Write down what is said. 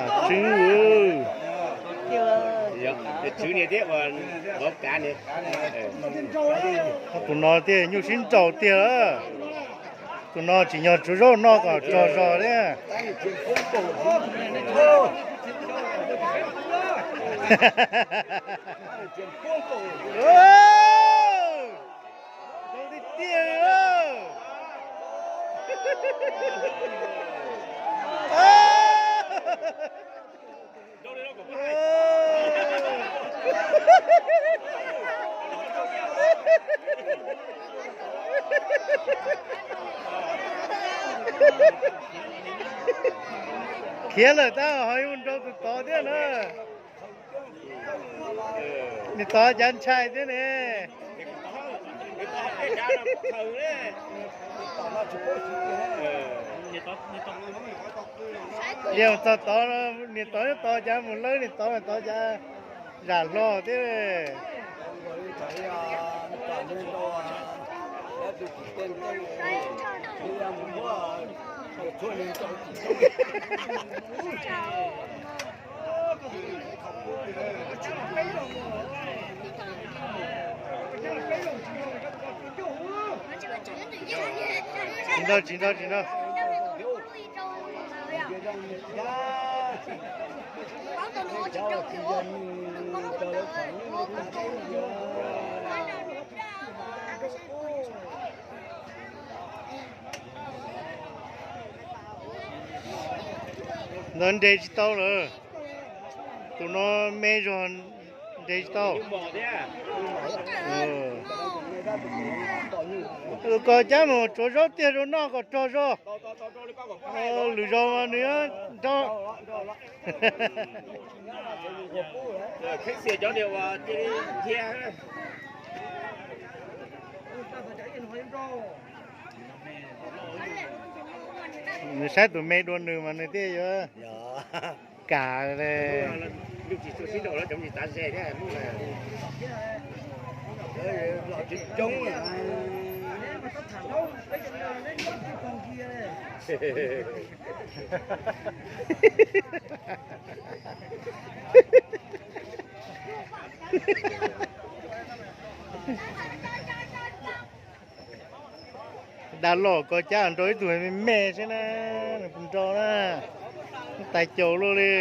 Tswv, tswv niag thiab ua vauv kav niag. Tus no tiag nyuj sib nraus tiag lawm. Tus no tsim nyog tsuav zaub noj kom tsaug zog thiab. Zoo tiag tiag li. Khiav lawm tab ho yuav mus nrau tus tod thiab na. Niag tod cav ntshai thiab ne. Liam txog tod, niag tod nyob tod cav mus lawb niag tod, tod cav zam hlo thiab. Tsis ntau, tsis ntau, tsis ntau. Ntawd nres tsis tau lawm. Tus no me zog, nres tsis tau. Koj cab mus tsuav zaub tiag rau noj kom rog zog. Lwm zaus mas nws nrau. Nws saib tus me dua nws mas nws thiaj yuav kam. Dag loj koj cab nrau ib tug me me xwb na, nws puas nrau na, tais caus luaj li.